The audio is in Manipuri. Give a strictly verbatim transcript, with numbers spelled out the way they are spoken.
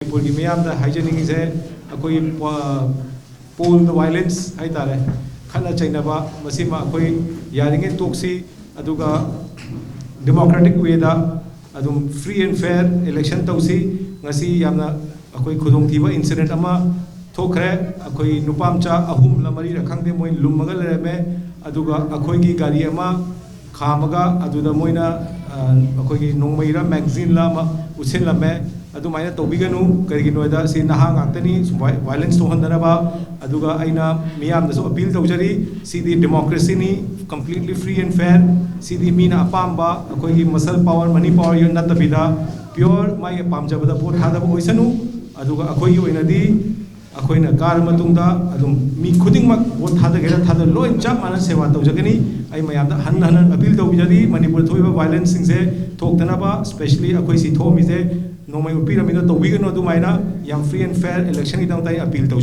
ꯃꯅꯤꯄꯨꯔꯒꯤ ꯃꯤꯌꯥꯝꯗ ꯍꯥꯏꯖꯅꯤꯡꯉꯤꯁꯦ, ꯑꯩꯈꯣꯏꯒꯤ ꯄꯣꯜꯗ ꯚꯥꯏꯂꯦꯟꯁ ꯍꯥꯏꯇꯥꯔꯦ, ꯈꯠꯅ ꯆꯩꯅꯕ, ꯃꯁꯤꯃ ꯑꯩꯈꯣꯏ ꯌꯥꯔꯤꯉꯩ ꯇꯣꯛꯁꯤ꯫ ꯑꯗꯨꯒ ꯗꯦꯃꯣꯀ꯭ꯔꯦꯇꯤꯛ ꯋꯦꯗ ꯑꯗꯨꯝ ꯐ꯭ꯔꯤ ꯑꯦꯟ ꯐꯦꯌꯔ ꯏꯂꯦꯛꯁꯟ ꯇꯧꯁꯤ꯫ ꯉꯁꯤ ꯌꯥꯝꯅ ꯑꯩꯈꯣꯏ ꯈꯨꯗꯣꯡꯊꯤꯕ ꯏꯟꯁꯤꯗꯦꯟꯠ ꯑꯃ ꯊꯣꯛꯈ꯭ꯔꯦ꯫ ꯑꯩꯈꯣꯏ ꯅꯨꯄꯥ ꯃꯆꯥ ꯑꯍꯨꯝꯂ ꯃꯔꯤꯔ ꯈꯪꯗꯦ, ꯃꯣꯏ ꯂꯨꯝꯃꯒ ꯂꯩꯔꯝꯃꯦ꯫ ꯑꯗꯨꯒ ꯑꯩꯈꯣꯏꯒꯤ ꯒꯥꯔꯤ ꯑꯃ ꯈꯥꯝꯃꯒ ꯑꯗꯨꯗ ꯃꯣꯏꯅ, ꯑ, ꯑꯩꯈꯣꯏꯒꯤ ꯅꯣꯡꯃꯩꯔ ꯃꯦꯒꯖꯤꯟꯂ ꯑꯃ ꯎꯠꯁꯤꯜꯂꯝꯃꯦ꯫ ꯑꯗꯨꯃꯥꯏꯅ ꯇꯧꯕꯤꯒꯅꯨ꯫ ꯀꯔꯤꯒꯤꯅꯣ ꯍꯥꯏꯗ ꯁꯤ ꯅꯍꯥ ꯉꯥꯛꯇꯅꯤ, ꯁꯨꯝ ꯚꯥꯏ-, ꯚꯥꯏꯂꯦꯟꯁ ꯊꯣꯛꯍꯟꯗꯅꯕ꯫ ꯑꯗꯨꯒ ꯑꯩꯅ ꯃꯤꯌꯥꯝꯗꯁꯨ ꯑꯄꯤꯜ ꯇꯧꯖꯔꯤ, ꯁꯤꯗꯤ ꯗꯦꯃꯣꯀ꯭ꯔꯦꯁꯤꯅꯤ, ꯀꯝꯄ꯭ꯂꯤꯠꯂꯤ ꯐ꯭ꯔꯤ ꯑꯦꯟ ꯐꯦꯌꯔ꯫ ꯁꯤꯗꯤ ꯃꯤꯅ ꯑꯄꯥꯝꯕ, ꯑꯩꯈꯣꯏꯒꯤ ꯃꯁꯜ ꯄꯥꯋꯔ, ꯃꯅꯤ ꯄꯥꯋꯔ ꯅꯠꯇꯕꯤꯗ, ꯄꯤꯌꯣꯔ ꯃꯥꯒꯤ ꯄꯥꯝꯖꯕꯗ ꯚꯣꯠ ꯊꯥꯗꯕ ꯑꯣꯏꯁꯅꯨ꯫ ꯑꯗꯨꯒ ꯑꯩꯈꯣꯏꯒꯤ ꯑꯣꯏꯅꯗꯤ ꯑꯩꯈꯣꯏꯅ ꯀꯥꯔ ꯃꯇꯨꯡꯗ ꯑꯗꯨꯝ ꯃꯤ ꯈꯨꯗꯤꯡꯃꯛ ꯚꯣꯠ ꯊꯥꯗꯒꯦꯔꯥ ꯊꯥꯗ ꯂꯣꯏ ꯆꯞ ꯃꯥꯟꯅ ꯁꯦꯕꯥ ꯇꯧꯖꯒꯅꯤ꯫ ꯑꯩ ꯃꯌꯥꯝꯗ ꯍꯟꯅ ꯍꯟꯅ ꯑꯄꯤꯜ ꯇꯧꯕꯤꯖꯔꯤ, ꯃꯅꯤꯄꯨꯔꯗ ꯊꯣꯛꯏꯕ ꯚꯥꯏꯂꯦꯟꯁꯁꯤꯡꯁꯦ ꯊꯣꯛꯇꯅꯕ, ꯁ꯭ꯄꯦꯁꯦꯜꯂꯤ ꯑꯩꯈꯣꯏ ꯁꯤ ꯊꯣꯛꯑꯝꯃꯤꯁꯦ ꯅꯣꯡꯃꯩ ꯎꯠꯄꯤꯔꯝꯃꯤꯗꯣ ꯇꯧꯕꯤꯒꯅꯨ꯫ ꯑꯗꯨꯃꯥꯏꯅ ꯌꯥꯝ ꯐ꯭ꯔꯤ ꯑꯦꯟ ꯐꯦꯌꯔ ꯏꯂꯦꯛꯁꯟꯒꯤꯗꯃꯛꯇ ꯑꯩ ꯑꯄꯤꯜ ꯇꯧꯖꯔꯤ꯫